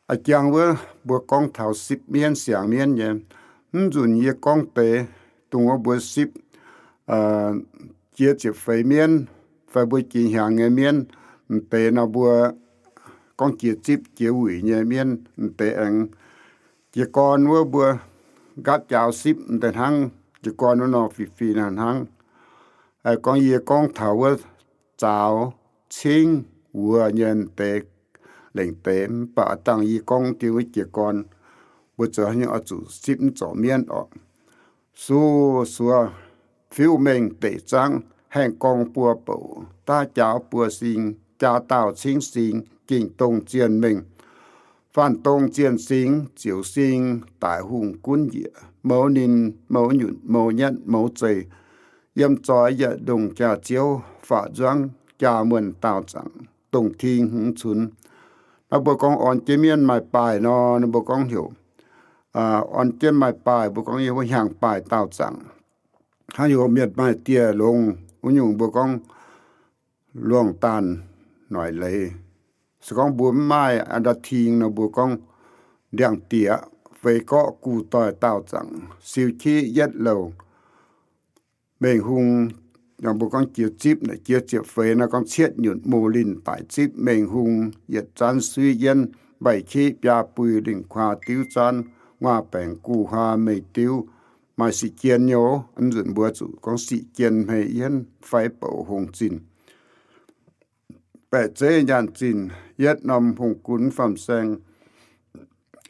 A'jang wuov mbuo gorngv taux sipv mienv, siangx mienv nyei. Mv nzunc yie gorngv deix dongh wuov mbuo sipv jiex ziepc feix mienv, fai mbuo jiex hnyangx nyei mienv, m'deix nor mbuo gorngv jiex zipv jiex wuic nyei mienv, m'deix aengx jiez gorn wuov mbuo nqaapv jaaux sipv m'deix hnangv, jiez gorn wuov nor fih fih hnangv. Gorngv yie gorngv taux wuov zaaux cingv wuoz nyei m'deix lengc deix, mv baac dangh yie gorngv dien wuov jiez gorn, mbuo zoux haaix nyungc oix zuqc sipv mv zorc mienv orqc. Suv suov fiuv mengh deic zaangv, haengh gorngv buo bouc, daav jaaux buo sing, jaa daauh cingv sing, ging dongh zienh mengh, faanh dongh zienh sing, ziouc sing daic hungh gunv njiec, mouz ninh mouz nyutc mouz nyatv mouz zeih, yiem zoix yietc ndongh jaax-ziouv, faatv nzuangv jaa muonh daauh zaangc, dongh ting hmz cunx. Naaiv mbuo gorngv orn jienv mienv maaih baaih nor, mbuo gorngv heuc orn jienv maaih baaih, mbuo gorngv yiem wuov hnyangx baaih daauh zaangc. Hnangv yie mienh maaih dieh longx wuov nyungc mbuo gorngv luongh daanh noic leiz. Se gorngv mbuo mv maaih an da'ting nor mbuo gorngv ndiangx-dieqc, feix gorqv gu doix daauh zaangc, siou qieqv yietv louh, mengh hung, mbuo gorngv jiex zipv, jiex ziepc feix nor gorngv cietv nyutc moh linh daic zipv mengh hung, yietc zaanv suiv yienv, mbaih qieqv biaa buih lingh kuaa diuv zaanv, nguaaz baengc gu huaa meih diuv, maaih sic jien nyouv, nzunc mbuo zuqc gorngv sic jien hmei yienv fai bouc hungh zinh. Baeqc zeiv nyaanh zinh, yietv norm hungh gunv faam-saeng,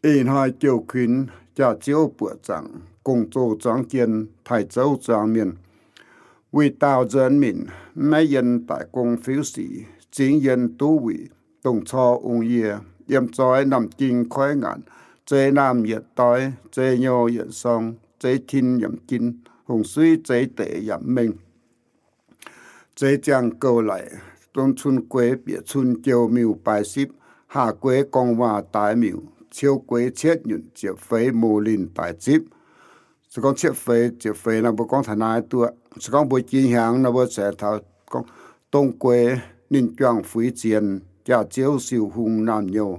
ih hnoi jouh kuinx jaax-ziouv buoqc zaangc, gong-zoh zuangx jien, taaih zouv zuangx mienh, wuic daauh nzuonx minc, maiv yien daic gong fiuv sic, zingx yien duqv wuic, dongh cor ong yie, yiem zoix naamh ging koiv ngaanc, zei naamh yietc doix, zei nyouh yietc sorng, zei tin yaac mv jin, hungh suiv zei deic yaac mv mengh. Zeix ziangh gouh laic, dongh cun gueix bieqc cun jouh miuc baaix sipv, haah gueix gorngv waac daaix miuc, ciou gueix cietv nyutc ziepc feix moh linh daic zipv. Se gorngv cietv feix ziepc feix nor mbuo gorngv taux naaiv duqv. Se gorngv mbuo jiex hnyangx nor mbuo ceix taux gorngv dongh gueix ninh juangc fuix zienx, jaax-ziouv siou hung naamh nyouh,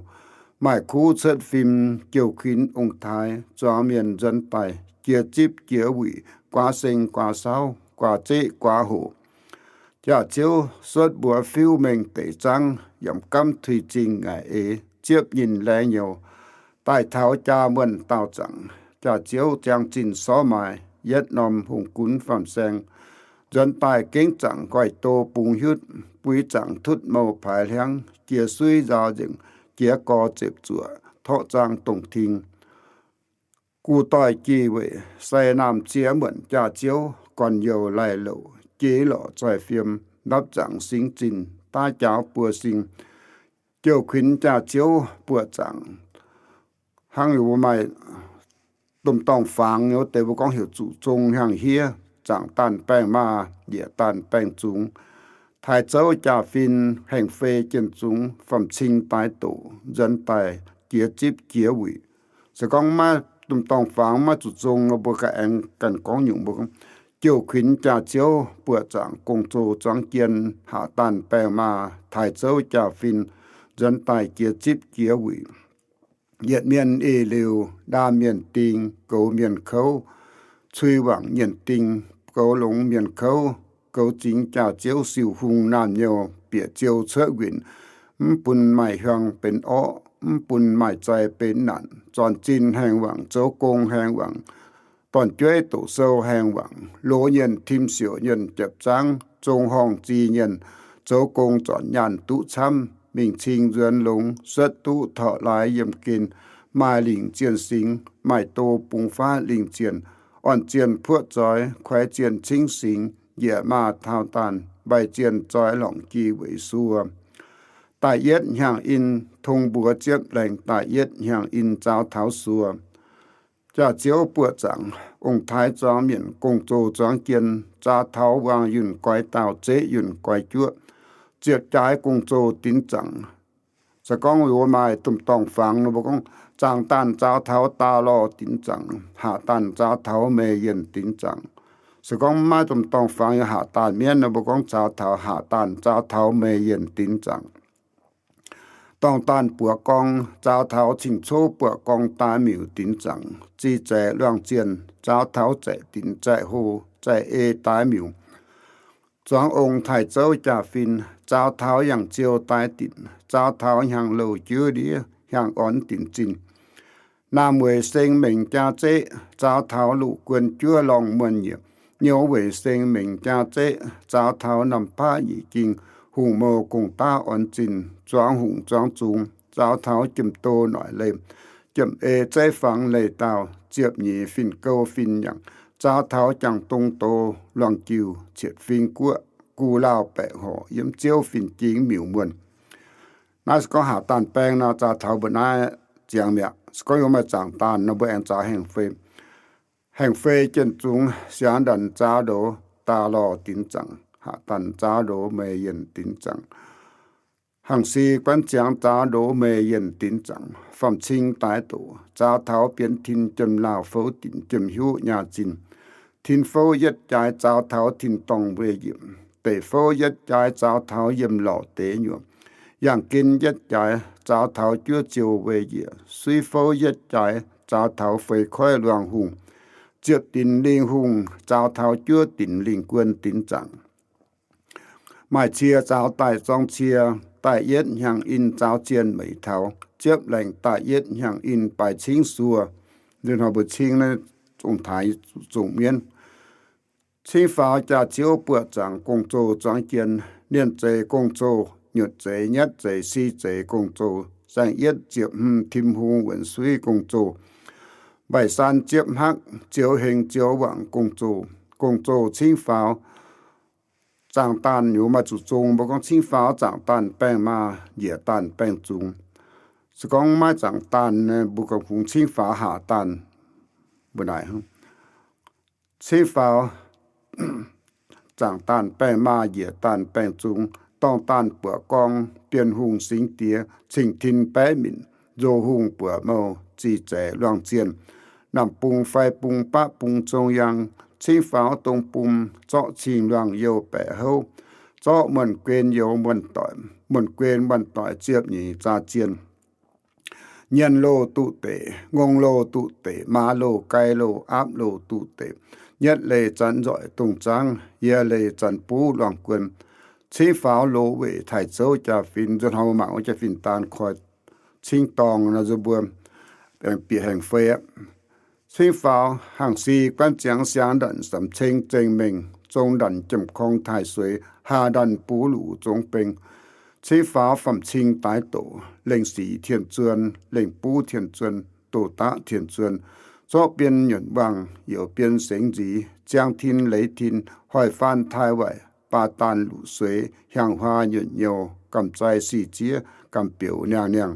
maaih kuv cuotv fim, jouh kuinx ong-taaix, zuangx mienh nzuonx daaih, jiex zipv jiex wuic, guaav seng guaav saauv, guaav zeqv guaav hoc. Jaax-ziouv suotv mbuox fiuv mengh deic zaangv, yaac mv gamv tuix zingh ngaengc eix, ziepv nyinh laengz nyouh, daaih taux jaa muonh daauh zaangc. Jaax-ziouv ziangh zinh sorv maaiz, yietv norm hungh gunv faam-saeng, nzuonx daaih gengv zaangc nqoi do bungx hiuv, buix zaangc tutv mouh paaix hliangv, jiex suiv nzaaux nzengc, jiez gorx zepc zuoqc, torqv zaang dongh ting. Gu doix jih weic sai naamh ziex muonc jaax-ziouv, gorn-youh laih louc, jeiv lorqc zoih fiem, ndapv zaangc singv zinh, daav jaaux buo sing, jouh kuinx jaax-ziouv buoqc zaangc. Hnangv yie mbuo maaih domh dorngh fangx nyei wuov deix mbuo gorngv heuc zuqc zong hnyangx-hiev, zaangc daanh baengh maaz, yiec daanh baengh zungx, taaix zouv jaa-fin, haengh fei jien zungx, faam-cing daaih doqc, nzuonx daaih jiex zipv jiex wuic. Se gorngv maiv domh dorngh fangx maiv zuqc zong nor mbuo ganh aengx ganh gorngv nyungc mbuo gorngv, jouh kuinx jaax-ziouv buoqc zaangc gong-zoh zuangx jien, haac daanh baengh maaz, taaix zouv jaa-fin, nzuonx daaih jiex zipv jiex wuic. Yietc mienh eix liuz, ndaam mienh ding, goux mienh kouv, cui wangc mienh ding, goux longx mienh kouv, goux zingx jaax-ziouv siou hung naamh nyouh, bieqc ziou cuotv nquinc, mv bun maaih hiuang benx orqv, mv bun maaih zai benx naanc, zornc zinh haengh wangc, zoux gong haengh wangc, dorn-jueiv doqc sou haengh wangc, loz nyienh tim siouc nyienh japc zaangv, zong horngh zih nyienh, zoux gong zornc nyaanh duqv camv, mingh cing nzuonx longx, suotv duqv torqv laaix yiem gen, maaih lingc zienh singx, maaih do bungx faatv lingc zienh, orn-zienh puoqv zoix, kuaix zienh cingv singx, njiec maaz taux daanh, mbaih zienh zoix lorngc jih weic suo. Da'yietv hnyangx-in, tong mbuox ziepv laengz da'yietv hnyangx-in zaaux taux suo. Jaax-ziouv buoqc zaangc, ong-taaix zuangx mienh gong-zoh zuangx jien, zaaux taux waangh yunh goix daauh, zeqv yunh goix juoqv, ziepc jaaix gong-zoh dinc zaangc. Se gorngv mbuo maaih domh dorngh fangx nor, mbuo gorngv zaangc daanh zaaux taux daauh lorh dinc zaangc, haac daanh zaaux taux meix yienh dinc zaangc. Se gorngv maiv domh dorngh fangx yaac haac daanh mienv nor, mbuo gorngv zaaux taux haac daanh zaaux taux meix yienh dinc zaangc. dorngh daanh buoz gorng, zaaux taux cing-cov buoqc gorng daaix miuc dinc zaangc, zih zaeqc luangh zienh, zaaux taux zaeqc dinc zaeqc hlo zaeqc ei daaix miuc, zuangx ong taaix zouv jaa-fin, zaaux taux yangh ziou daaix dinc, zaaux taux hnyangx-louh juov ndiev hnyangx orn dinc zinh, naamh weic seng mengc jaa zeqv, zaaux taux luqc guon juov lorngh muonh yiepc, nyouz weic seng mengc jaa zeqv, zaaux taux naamh baqv nyic ging, hungh mouh gong-daav orn zinh, zuangx hungh zuangx zungx, zaaux taux jiem-do noic leih, jiem-ei zeiv fangx leih daauh, ziepc nyeic fin-gouv fin-nyangc, zaaux taux jangx-dong doz luangh jiuh, cietv fing guoqv, guv laauh baeqc horc, yiem ziouv fin-jing miuc muonh. Naaiv se gorngv haac daanh baeng nor, zaaux taux mbuo naaiv ziangx mi'aqv. Se gorngv yie maaih zaangc daanh nor, mbuo aengx zaaux haengh fei. Haengh fei jien zungx siangx ndanc zaaux ndoz, daauh lorh dinc zaangc, haac daanh zaaux ndoz, meih yienh dinc zaangc, hangc si guanv ziangx zaaux ndoz, meih yienh dinc zaangc, faam-cing daaix doqc, zaaux taux bienx tin jiem-laauh fouv dinc jiem-hiuv nyaah zinh, tin fouv yietv jaaix zaaux taux tin-dorngh weic yiepc, deic fouv yietv jaaix zaaux taux yiem lorc deix nyuoqc, yangh gen yietv jaaix zaaux taux juov ziou weic yiec, suiv fouv yietv jaaix zaaux taux feix koiv luangh hungh, ziepc dinc lingh hungh zaaux taux juov dinc lingh guon dinc zaangc, maaih cie zaaux daaih zorng cie, daaih yietv hnyangx-in zaaux zienh meic taux, ziepv laengc daaih yietv hnyangx-in baaix cingv suoh. Nzunc hnoi mbuo cingv naaiv zongh taaix zongh mienv. Cingv faaux jaax-ziouv buoqc zaangc gong-zoh zuangx jien, nienh zeiz gong-zoh, nyutc zeiz, nyatv zeiz, si zeiz gong-zoh, saeng-yietv ziepc hmz tim hung wuonc suiv gong-zoh, mbaic san ziepv hmakv zioux hengx zioux wangc gong-zoh, gong-zoh cingv faaux. Zaangc daanh nyuoz maaih zuqc zong, mbuo gorngv cingv faaux zaangc daanh baengh maaz, njiec daanh baengh zungx. Se gorngv maiv zaangc daanh, mbuo gorngv kungx cingv faaux haac daanh. Mbuo naaic, cingv faaux zaangc daanh baengh maaz, njiec daanh baengh zungx, dorngh daanh buoqc gorng, bienh hungh singx diex, cing tin baeqv minc, nzoh hungh buoqc mouh, zih zaeqc luangh zienh, naamh bung, fai bung, baqv bung, zong yang, cingv faaux dong bung, zorqv cing luangh youh baeqc houv, zorqv muonh guen youz muonh doic, muonh guen muonh doic ziepc nyeic zaah zienh. Nyienz loh duqv deic, ngongh loh duqv deic, maaz loh, gai loh, aapv loh duqv deic, nyietv leih zanc nzoic dongh zaangv, yie leih zanc buv luangh guon. Cingv faaux loz weic taaix zouv jaa-fin, nzunc hnoi mbuo mangc wuov jaa-fin daan koi cingv dorngh nor, nzunc mbuo aengx bieqc haengx fei aqv. Cingv faaux hangc si guanv ziangx siangx ndanc samx ceng zengh mengh, zong ndanc jiem-korng taaih sueix, haah ndanc buv luc zong beng. Cingv faaux faam-cing daaix doqc, lengh sic tien zuon, lengh buv tien zuon, doz daqv tien zuon, zorqv bienh nyunc wangh, youz bienh sengx nziez, ziangh tin leiz tin, hoic faan taaih waaic, baac daanh luc sueix, hiaang huaa nyunc nyouh, gamh zai sic ziev, gamh biouc niangh niangh,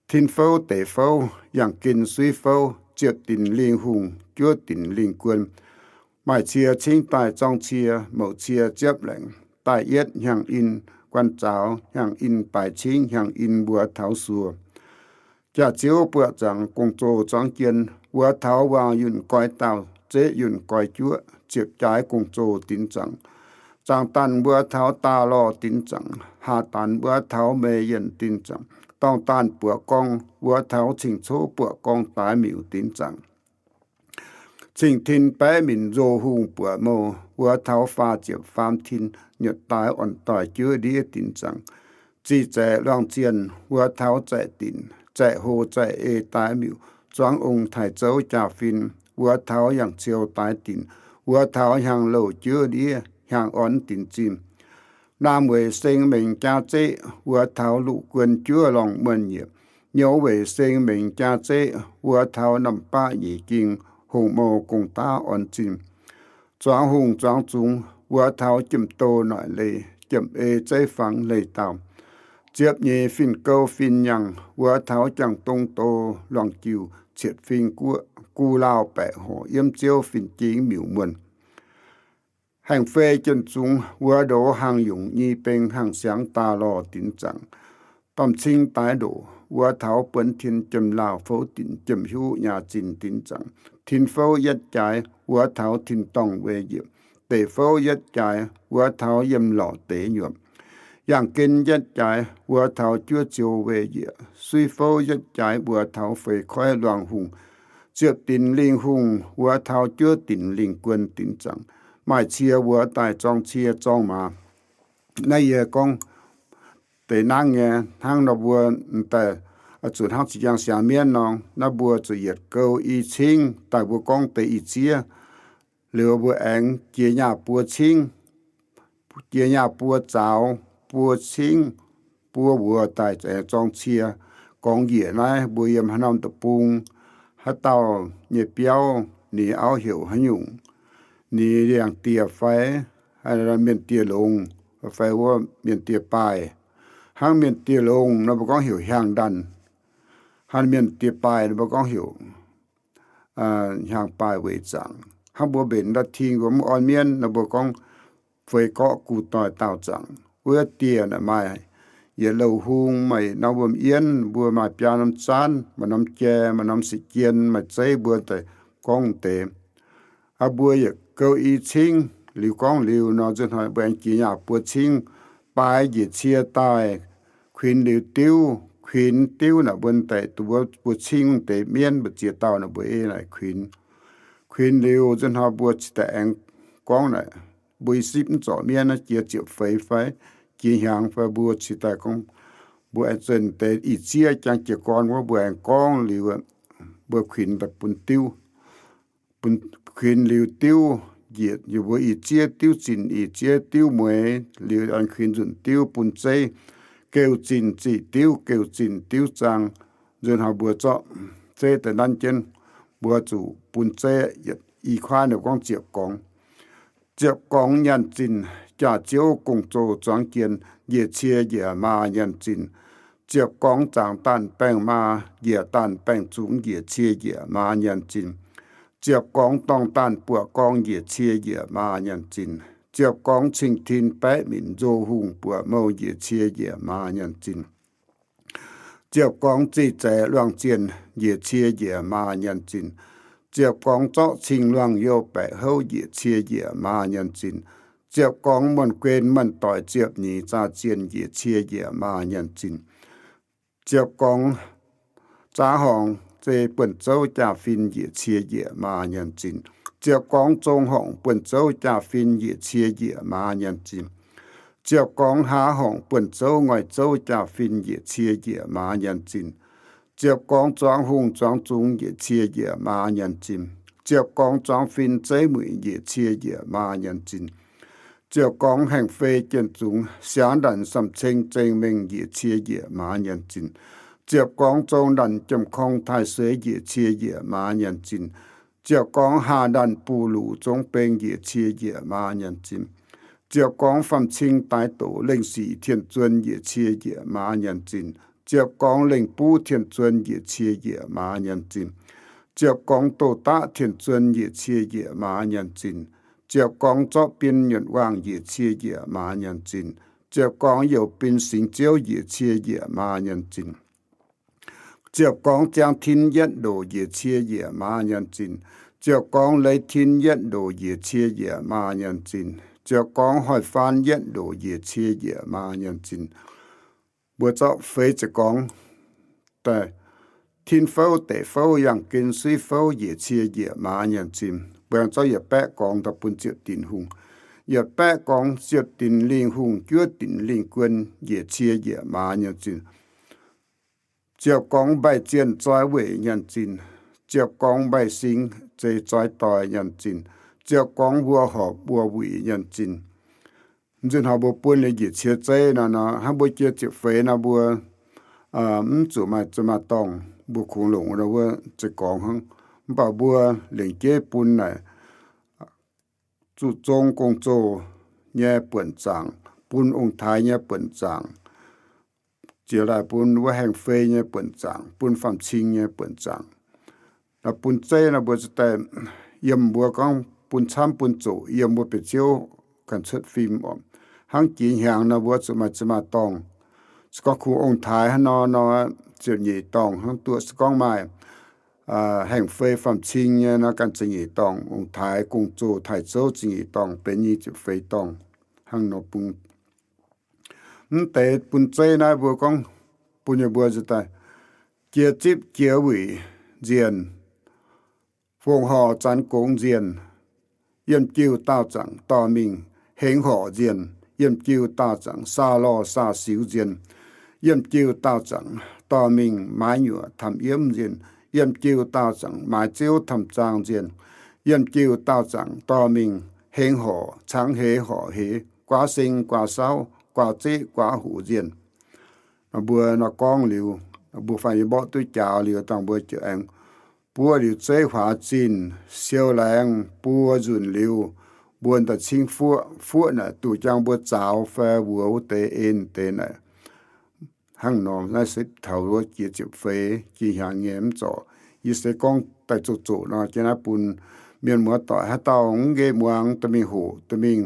tin fouv deic fouv, yangh gen suiv fouv, ziepc dinc lingh hungh, juov dinc lingh guon, maaih cie cingv daaih zorng cie, mouc cie ziepv laengc, daaih yietv hnyangx-in, guan zaaux hnyangx-in, baaix cingv hnyangx-in, mbuox taux suoh. Jaax-ziouv buoqc zaangc gong-zoh zuangx jien, wuov taux waangh yunh goix daauh, zeqv yunh goix juoqv, ziepc jaaix gong-zoh dinc zaangc, zaangc daanh wuov taux daauh lorh dinc zaangc, haah daanh wuov taux meih yienh dinc zaangc, dorngh daanh buoqc gorng wuov taux cing-cov buoqc gorng daaix miuc dinc zaangc, cing tin baeqv minc nzoh hungh buoqc mouh wuov taux faah ziepc faam tin, nyutc daaix orn-doic juov ndiev dinc zaangc, zih zaeqc luangh zienh wuov taux zaeqc dinc zaeqc hlo zaeqc ei daaix miuc, zuangx ong taaix zouv jaa-fin wuov taux yangh ziou daaix dinc, wuov taux hnyangx-louh juov ndiev hnyangx orn dinc zinh, naamh weic seng mengc jaa zeqv wuov taux luqc guon juov lorngh muonh yiepc, nyouz weic seng mengc jaa zeqv wuov taux naamh baqv nyic ging, hungh mouh gong-daav orn zinh, zuangx hungh zuangx zungx wuov taux jiem-do noic leih, jiem-ei zeiv fangx leih daauh, ziepc nyeic fin-gouv fin-nyangh wuov taux jangx-dong doz luangh jiuh, cietv fing guoqv, guv laauh baeqc horc, yiem ziouv fin-jing miuc muonh. Haengx fei jien zungx wuov ndoz hangh yungz nyei beng hangh siangx daauh lorh dinc zaangc, faam-cing daaih ndoqc wuov taux buonv tin jiem-laauh fouv dinc jiem-hiuv nyaah zinh dinc zaangc, tin fouv yietv jaaix wuov taux tin-dorngh weic yiepc, deic fouv yietv jaaix wuov taux yiem lorc deix nyuoqc, Yaangh gen yietv jaaix wuov taux juov ziouc weih yiec, suiv fouv yietv jaaix wuov taux feix koiv luangh hungh, ziepc dinc lingh hungh wuov taux juov dinc lingh guon dinc zaangc, maaih cie wuov daaih zorng cie zorng maaz. Naaiv yie gorngv deix nangv nyei, hnangv nor mbuo daaih zuqc hnangv zinh ziangx siangx mienv nor, naaiv mbuo zuqc yietc gouv i cingv daaih mbuo gorngv deix i ziev. Liuz mbuo aengx jiex nyaah buo cingv, jiex nyaah buo zaux, buo cingv, buo wuov daaih aengx zorng cie. Gorngv njiec naaiv mbuo yiem haaix norm deic-bung, haaix dauh nyei biauv, ninh auv heuc haaix nyungc, ninh yangh dieh fai mienh dieh longx, fai wuov mienh dieh baaih. Hnangv mienh dieh longx nor mbuo gorngv heuc hiaang ndanc, hnangv mienh dieh baaih nor mbuo gorngv heuc hiaang baaih weic zaangc. Hnangv mbuo mbenc ndau-ting mbuo mv orn mienv nor mbuo gorngv feix gorqv gu doix daauh zaangc. Wuov dieh naaic maaih yietc louh hung, maaih yietc norm wuom-yienv, mbuo maaih biaa norm zaanv, maaih norm jai, maaih norm sic jien, maaih zeiv mbuo daaih gorngv deix. Aa, mbuo yietc gouv i cingv liuz gorngv liuz nor, nzunc hnoi mbuo aengx jiex nyaah buo cingv, baaix njiec cie daaih, kuinx liuz diuv. Kuinx diuv naaic mbuo deix duqv buo cingv deix mienv mbu'ziex dauh naaic mbuo ei naaic kuinx. Kuinx liuz nzunc hnoi mbuo cingx daaih aengx gorngv naaic, mbuo i sipv mv zorc mienv naaiv jiex ziepc feix fai jiex hnyangx fai mbuo cingx daaih gorngv, mbuo aengx zueih deix i ziev jangx jiez gorn wuov mbuo aengx gorngv liuz, mbuo kuinx daaih bun diuv. Bun kuinx liuz diuv njiec, yie mbuo i ziev diuv zinh, i ziev diuv mueiz, liuz aengx kuinx nzunc diuv bun zeiv, geuh zinh ziqc diuv, geuh zinh diuv zaang. Nzunc hnoi mbuo zorqv zeiv daaih nanv jienv, mbuo zuqc bun zeiv yietc i kuaaiv ninh gorngv ziepc gorngv. Ziepc gorngv nyanc zinh, jaax-ziouv gong-zoh zuangx jien, njiec cie njiec maa nyanc zinh. Ziepc gorngv zaangc daanh baengh maa, njiec daanh baengh zungx njiec cie njiec maa nyanc zinh. Ziepc gorngv dorngh daanh buoqc gorngv njiec cie njiec maa nyanc zinh. Ziepc gorngv cing-tin baeqv minc nzo hungh buoqc mouh njiec cie njiec maa nyanc zinh. Ziepc gorngv zih zaix luangh zienh njiec cie njiec maa nyanc zinh. Ziepc gorngv zorqv cing luangh youh baeqc houv njiec cie njiec maa nyanc zinh. Ziepc gorngv muonh guen muonh doic ziepc nyeic zaah zienh njiec cie njiec maa nyanc zinh. Ziepc gorngv zaav horngc zei buonv zouv jaa-fin njiec cie njiec maa nyanc zinh. Ziepc gorngv zong horngc buonv zouv jaa-fin njiec cie njiec maa nyanc zinh. Ziepc gorngv hlaax horngc buonv zouv ngoic zouv jaa-fin njiec cie njiec maa nyanc zinh. Ziepc gorngv zuangx hungh zuangx zungx njiec cie njiec maa nyanc zinh. Ziepc gorngv zuangx fin zeiv muic njiec cie njiec maa nyanc zinh. Ziepc gorngv haengh fei jien zungx siangx ndanc samh ceng zeng mengh njiec cie njiec maa nyanc zinh. Ziepc gorngv zong ndanc jiem-korng taaih sueiz njiec cie njiec maa nyanc zinh. Ziepc gorngv haah ndanc buh luc zongv beng njiec cie njiec maa nyanc zinh. Ziepc gorngv fam-cing daix doqc lengh sic tien-zuon njiec cie njiec maa nyanc zinh. Ziepc gorngv lengh buv tien-zuon njiec cie njiec maa nyanc zinh. Ziepc gorngv douz-daqv tien-zuon njiec cie njiec maa nyanc zinh. Ziepc gorngv zorqv bien nyuonh waangh njiec cie njiec maa nyanc zinh. Ziepc gorngv youc bin singx ziouv njiec cie njiec maa nyanc zinh. Ziepc gorngv ziangh tin yietv ndoqc njiec cie njiec maa nyanc zinh. Ziepc gorngv leiz tin yietv ndoqc njiec cie njiec maa nyanc zinh. Ziepc gorngv hoic faan yietv ndoqc njiec cie njiec maa nyanc zinh. Mbuo zorqv feix ziepc gorngv daaih, tin fouv, deic fouv, yangh gen suiv fouv njiec cie njiec maa nyanc zinh. Mbuo zorqv yietc baeqv gorngv daaih bun ziepc dinc hungh. Yietc baeqv gorngv ziepc dinc lingh hungh, juov dinc lingh guon njiec cie njiec maa nyanc zinh. Ziepc gorngv mbaih zienh zoi weic nyanc zinh. Ziepc gorngv mbaih singx zeiz zoi doix nyanc zinh. Ziepc gorngv mbuo horpc mbuo wuic nyanc zinh. Nzunc hnoi mbuo bun liuz njiec cie zeiv nor, hnangv mbuo jiex ziepc feix nor mbuo mv zuqc maaih za'maah dorngh, mbuo kungx longc nor wuov ziepc gorngv hnangv. Mv baac mbuo lengc jeiv bun naaic zuqc zong gong-zoh nyei buonc zaangc, bun ong-taaix nyei buonc zaangc, ziex laaic bun wuov haengh fei nyei buonc zaangc, bun fam-cing nyei buonc zaangc. Bun zeiv nor mbuo zuqc daaih yiem mbuo gorngv bun camv bun zoqc, yiem mbuo bieqc ziouv ganh cuotv fim oc. Hnangv jiex hnyangx nor mbuo zuqc maaih za'maah dorngh. Se gorngv kungx ong-taaix hnangv nor nor, ziepc nyeic dorngh hnangv duqv. Se gorngv maaih haengh fei fam-cing nyei nor, ganh ziepc nyeic dorngh. Ong-taaix gong-zoh taaih zouv ziepc nyeic dorngh, benx nyei ziepc feix dorngh hnangv nor bun. Mv deix bun zeiv naaiv mbuo gorngv, bun yie mbuo nziex daaih, jiex zipv jiex wuic nzienh, fongc horc zanx gongx nzienh, yiem jiu daauh zaangc dorh mingh hengx horc nzienh, yiem jiu daauh zaangc saah lorh saah siux nzienh, yiem jiu daauh zaangc dorh mingh maaiz nyuoqc tamh yiemv nzienh, yiem jiu daauh zaangc maaiz ziouv tamh zaang nzienh, yiem jiu daauh zaangc dorh mingh hengx horc cangx heix horc heix, guaav seng guaav saauv, guaav zeqv guaav hoqc nzienh. Mbuo nor gorngv liuz, mbuo fai yie mborqv duqv jaaux liuz, dangh mbuo ziouc aengx buov liuz zeiv huaax zinh, siou laengz buo nzunc liuz, mbuo daaih cingv fuoqv. Fuoqv naaic duqv jangx mbuo zaaux fai wuoux wuov deix en deix naaic. Hnangv nor naaiv se taux wuov jiex ziepc feix, jiex hnyangx nyei mv zorc. Yie se gorngv daaih zoqc zoqc nor, jiex naaiv bun mienh muoz-doic haaix dauh mv nqemh muangx, dorh mingh hoqc, dorh mingh